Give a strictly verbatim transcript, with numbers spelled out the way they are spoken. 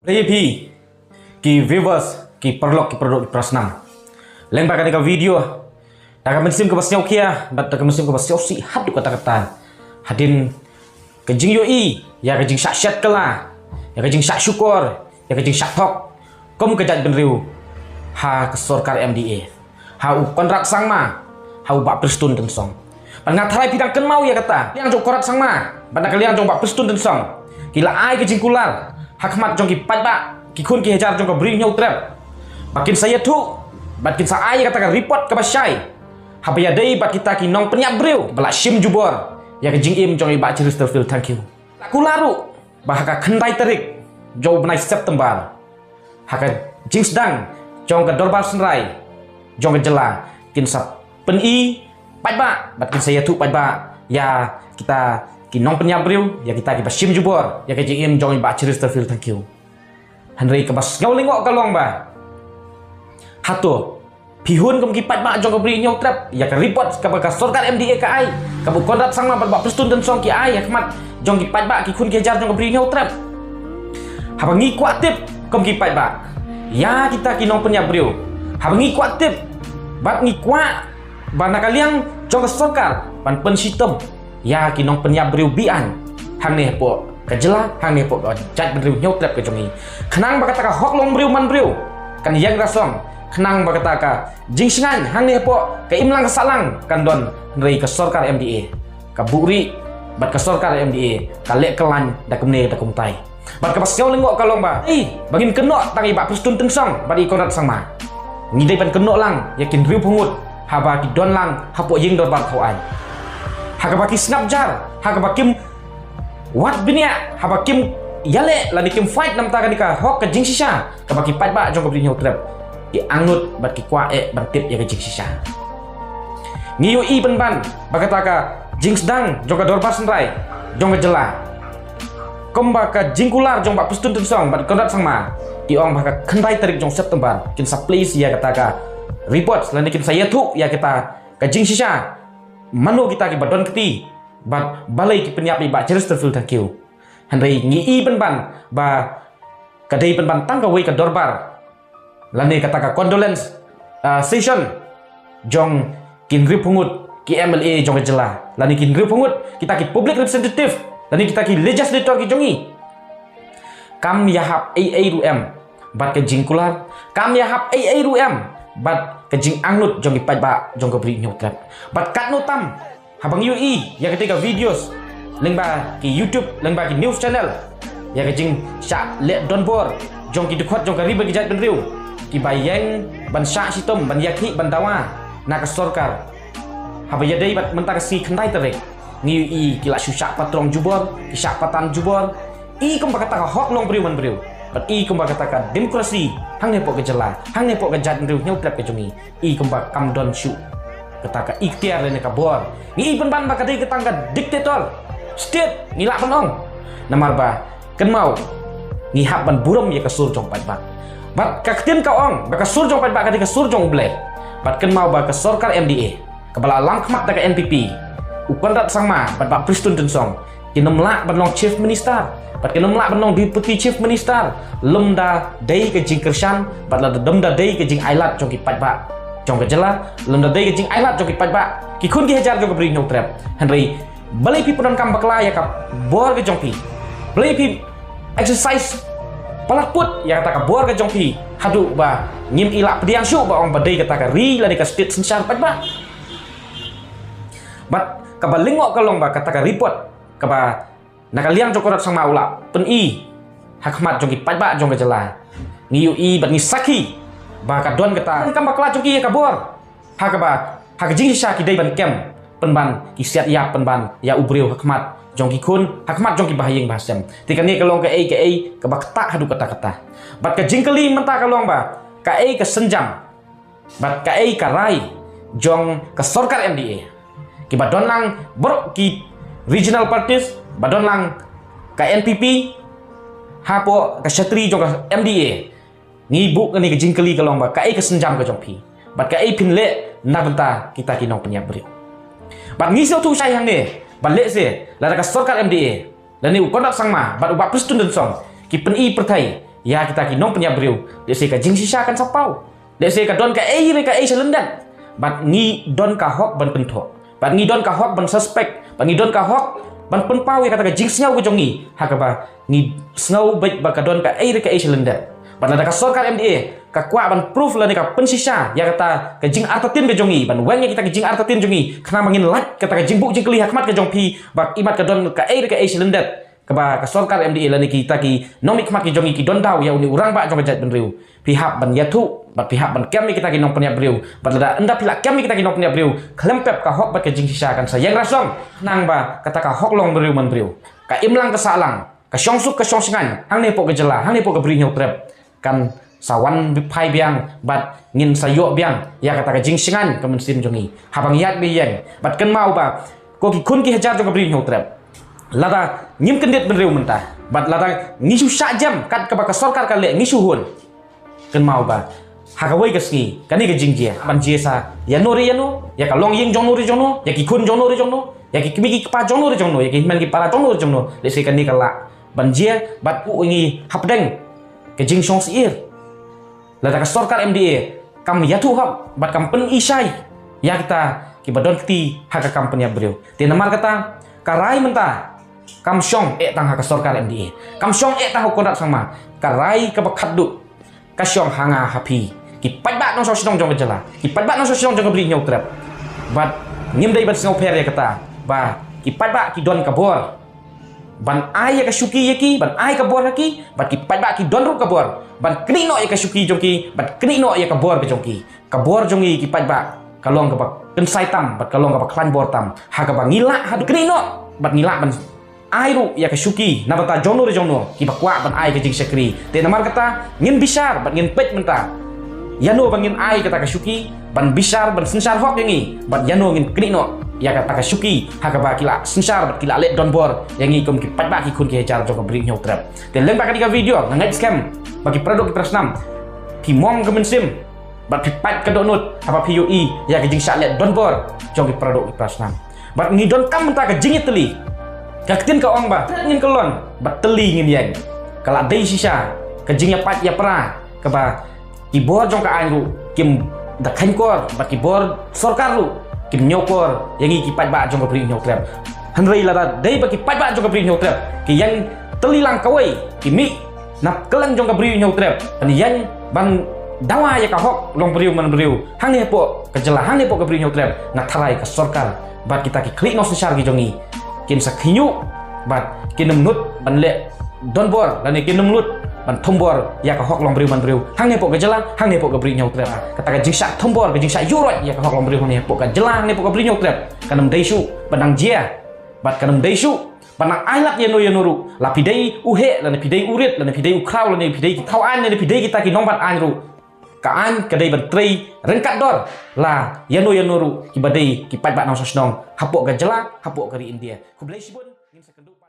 Khublei ïa phi ki viewers, ki paralok, ki paralok, ki parasnam. Lyngba kane ka video, da ka mynsiem kaba sngewkhia bad da ka mynsiem kaba sngewsih haduh katta katta, hadien ka jingïohi ïa ka jingshah shet kylla, ïa ka jingshah shukor, ïa ka jingshah thok kum ka jaitbynriew ha ka sorkar M D A, ha u Conrad Sangma, ha u Bah Prestone Tynsong. Bad nga tharai phi dang kynmaw ïa kata, liang jong u Conrad Sangma bad na ka liang jong u Bah Prestone Tynsong, ki la ai ka jingkular ha khmat jong ki paidbah, ki khun ki hajar jong ka Bri Hynñiewtrep, ba kin sa ïathuh bad kin sa ai ïa kata ka report kaba shai, haba ïadei bad kita ki nongpynïap briew ba la shim jubor ïa ka jingim jong i Bah Chesterfield Thangkhiew. La kular ruh ba ha ka khyndai tarik jong u bnai September, ha ka jingsdang jong ka Dorbar Synrai jong ka jylla, kin sa pyni paidbah bad kin sa ïathuh paidbah ïa kita ki nongpynïap briew, ïa kita kiba shim jubor ïa ka jingim jong i Bah Chesterfield Thangkhiew. Hynrei kaba sngew lyngngoh ka long ba, hato phi hun kum ki paidbah jong ka Bri Hynñiewtrep ïa ka report kaba ka sorkar M D A ka ai, kaba u Conrad Sangma bad u Bah Prestone Tynsong ki ai ha khmat jong ki paidbah, ki khun ki hajar jong ka Bri Hynñiewtrep? Haba ngi kwah tip kum ki paidbah ïa kita ki nongpynïap briew, haba ngi kwah tip bad ngi kwah ba na ka liang jong ka sorkar ban pynshitom ïa ki nongpynïap briew be-aiñ hangne hapoh ka jylla, hangne hapoh ka jaitbynriew Hynñiewtrep ka jong ngi, khnang ba kata ka hok long briew man briew kan ïeng rasong, khnang ba kata ka jingshngaiñ hangne hapoh ka imlang ka sahlang kan don. Hynrei ka sorkar M D A ka buhrieh bad ka sorkar M D A ka leh kyllaiñ da kumne da kumtai. Bad kaba sngew lyngngoh ka long ba, eh, ba ngin kynnoh tang ïa i Bah Prestone Tynsong bad i Conrad Sangma, ngi dei ban kynnoh lang ïa ki hynriewphew ngut haba ki don lang hapoh ïing dorbar thawaiñ, ha kaba ki sngap jar, ha kaba kim wad bniah, haba kim ïaleh lane kim fight na bynta kane ka hok ka jingshisha kaba ki paidbah jong ka Bri Hynñiewtrep ki angnud bad ki kwah eh ban tip ïa ka jingshisha. Ngi ïohi pynban ba kata ka jingsdang jong ka Dorbar Synrai jong ka jylla, kumba ka jingkular jong Bah Prestone Tynsong bad Conrad Sangma, ki ong ba ha ka khyndai tarik jong September kin sa place ïa kata ka report lane kin sa ïathuh ïa kata ka jingshisha, mano kita kiba don kti bad balei ki pynïap ïa i Bah Chesterfield Thangkhiew. Hynrei ngi i pynban ba ka dei pynban tang kawei ka dorbar lane kata ka condolence, ah, session jong ki hynriewphew ngut ki M L A jong ka jylla lane ki hynriewphew ngut kita ki public representative lane kita ki legislator ki jong ngi. Kam ïahap ei ei ruh em bad ka jingkular, kam ïahap ei ei ruh em bad ka jingangnud jong ki paidbah jong ka Bri Hynñiewtrep. Bad katno tam haba ngi ïohi ïa kata ka videos lyngba ki YouTube, lyngba ki news channel, ïa ka jingshah leh donbor jong ki dkhot jong ka ri bad ki jaitbynriew kiba ïeng ban shah shitom, ban ïakhih, ban dawa na ka sorkar. Haba ïadei bad mynta ka sngi khyndai tarik, ngi ïohi ki la shu shah patrong jubor, ki shah patan jubor. I kumba kata ka hok long briew man briew bad i kumba kata ka demokrasi hangne hapoh ka jylla, hangne hapoh ka jaitbynriew Hynñiewtrep ka jong ngi, i kumba kam don shuh kata ka iktiar lane ka bor. Ngi i pynban ba ka dei ka tang ka dictator state, ngi lah ban ong. Namar ba kynmaw, ngi hap ban burom ïa ka sur jong paidbah. Bad ka ktien ka ong ba ka sur jong paidbah ka dei ka sur jong U Blei. Bad kynmaw ba ka sorkar M D A kaba la langkhmat da ka N P P, u Conrad Sangma bad Bah Prestone Tynsong, kin ym lah ban long chief minister bad kin ym lah ban long deputy chief minister lymda dei ka jingkyrshan bad lymda dei ka jingailad jong ki paidbah jong ka jylla, lymda dei ka jingailad jong ki paidbah, ki khun ki hajar jong ka Bri Hynñiewtrep. Hynrei balei phi pyndonkam bakla ïa ka bor ka jong phi? Balei phi exercise palat put ïa kata ka bor ka jong phi haduh ba ngim i lah pdiang shuh ba ong ba dei kata ka ri lane ka state synshar paidbah? Bad kaba lyngngoh ka long ba kata ka report kaba na ka liang jong u Conrad Sangma u la pyni ha khmat jong ki paidbah jong ka jylla, ngi ïohi bad ngi sakhi ba ka don kata kam bakla jong ki ïa ka bor. Ha kaba ha ka jingshisha ki dei ban kem pynban, ki siat ïap pynban ïa u briew ha khmat jong ki khun, ha khmat jong ki bahaïing bahasem. Te kane ka long kaei kaei kaba ktah haduh katta katta. Bad ka jingkylli mynta ka long ba kaei ka sienjam bad kaei ka rai jong ka sorkar M D A, kiba don lang baroh ki regional parties, ba don lang ka N P P hapoh ka shatri jong ka M D A. Ngi buh kane ka jingkylli ka long ba kaei ka sienjam ka jong phi bad kaei phin leh na bynta kita ki nongpynïap briew? Bad ngi sngewthuh shai hangne ba lehse lada ka sorkar M D A lane u Conrad Sangma bad u Bah Prestone Tynsong ki pyni pyrthei ïa kita ki nongpynïap briew, lehse ka jingshisha kan sa paw. Lehse ka don kaei re kaei sha lyndet, bad ngi don ka hok ban pynthoh, bad ngi don ka hok ban suspect, bad ngi don ka hok ban pynpaw ïa kata ka jingsngew ka jong ngi ha kaba ngi sngew beit ba ka don kaei re kaei sha lyndet. Bad lada ka sorkar M D A ka kwah ban proof lane ka pynshisha ïa kata ka jingartatien ka jong ngi, ban weng ïa kita ka jingartatien jong ngi, khnang ba ngin lait kata ka jingbuh jingkylli ha khmat ka jong phi ba imat ka don kaei re kaei sha lyndet, kaba ka sorkar M D A lane kita ki nongmihkhmat ki jong ngi ki don daw ïa une u rangbah jong ka jaitbynriew. Phi hap ban ïathuh bad phi hap ban kem ïa kita ki nongpynïap briew. Bad lada ynda phi la kem ïa kita ki nongpynïap briew, khlem pep ka hok bad ka jingshisha kan sa ïeng rasong, khnang ba kata ka hok long briew man briew, ka imlang ka sahlang, ka shongsuk ka shongshngaiñ hangne hapoh ka jylla, hangne hapoh ka Bri Hynñiewtrep, kan sa wan phai biang bad ngin sa ïoh biang ïa kata ka jingshngaiñ ka mynsiem jong ngi. Haba ngi ïaid ba ïeng, bad kynmaw ba ko ki khun ki hajar jong ka Bri Hynñiewtrep, lada ngim kyndit bynriew mynta, bad lada ngi shu shah jem kat kaba ka sorkar ka leh ngi shu hun, kynmaw ba ha kawei ka sngi kane ka jingjia ban jia sa ïa no re ïa no, ïa ka longïing jong no re jong no, ïa ki khun jong no re jong no, ïa ki kmie ki kpa jong no re jong no, ïa ki hynmen ki para jong no re jong no, lehse kane ka lah ban jia bad u ngi hapdeng ka jingshongsyier. Lada ka sorkar M D A kam ïathuh hok bad kam pynishai ïa kita kiba don kti ha ka kam pynïap briew. Te namar kata, ka rai mynta kam shong eh tang ha ka sorkar M D A, kam shong eh tang ha u Conrad Sangma. Ka rai kaba khatduh ka shong ha nga ha phi, ki paidbah nongshong shnong jong ka jylla, ki paidbah nongshong shnong jong ka Bri Hynñiewtrep. Bad ngim dei ban sngewpher ïa kata ba ki paidbah ki don ka bor ban ai ïa ka shuki ïa ki, ban ai ka bor ha ki, bad ki paidbah ki don ruh ka bor ban knieh noh ïa ka shuki jong ki, ban knieh noh ïa ka bor ka jong ki. Ka bor jong ngi ki paidbah ka long kaba kynsai tam bad ka long kaba khlaiñ bor tam, ha kaba ngi lah haduh knieh noh bad ngi lah ban ai ruh ïa ka shuki na bynta jong no re jong no kiba kwah ban ai ka jingshakri. Te namar kata, ngin bishar bad ngin peit mynta ïa no ba ngin ai kata ka shuki ban bishar ban synshar hok ïa ngi, bad ïa no ngin knieh noh ïa kata ka shuki ha kaba ki la synshar bad ki la leh donbor ïa ngi kum ki paidbah ki khun ki hajar jong ka Bri Hynñiewtrep. Te lyngba kane ka video nga ngeit skhem ba ki para doh ki para snam phi mong ka mynsiem bad phi pait ka dohnud haba phi ïohi ïa ka jingshah leh donbor jong ki para doh ki para snam. Bad ngi donkam mynta ka jingïatylli. Ka ktien ka ong ba tret ngin kyllon bad tylli ngin ïeng. Ka la dei shisha ka jingïapait ïapra kaba ki bor jong ka aiñ ruh kim da kheiñkor bad ki bor sorkar ruh kim ñiewkor ïa ngi ki paidbah jong ka Bri Hynñiewtrep. Hynrei lada dei ba ki paidbah jong ka Bri Hynñiewtrep ki ïeng tylli lang kawei, ki mih na kylleng jong ka Bri Hynñiewtrep ban ïeng ban dawa ïa ka hok long briew man briew hangne hapoh ka jylla, hangne hapoh ka Bri Hynñiewtrep, nga tharai ka sorkar bad kita ki khlieh nongsynshar ki jong ngi kin sa khynñiuh bad kin ym nud ban leh donbor lane kin ym nud ban thombor ïa ka hok long briew man briew hangne hapoh ka jylla, hangne hapoh ka Bri Hynñiewtrep. Kata ka jingshah thombor, ka jingshah ïuhroit ïa ka hok long briew hangne hapoh ka jylla, hangne hapoh ka Bri Hynñiewtrep, kan ym dei shuh ban dang jia bad kan ym dei shuh ban nang ai lad ïa no ïa no ruh. La phi dei u heh lane phi dei u rit lane phi dei u khraw lane phi dei ki thaw aiñ lane phi dei kita ki nongbat aiñ ruh, ka aiñ ka dei ban trei ryngkat dor la ïa no ïa no ruh kiba dei ki paidbah nongshong shnong hapoh ka jylla, hapoh ka ri India. Khublei shibun. Ngin sa kynduh.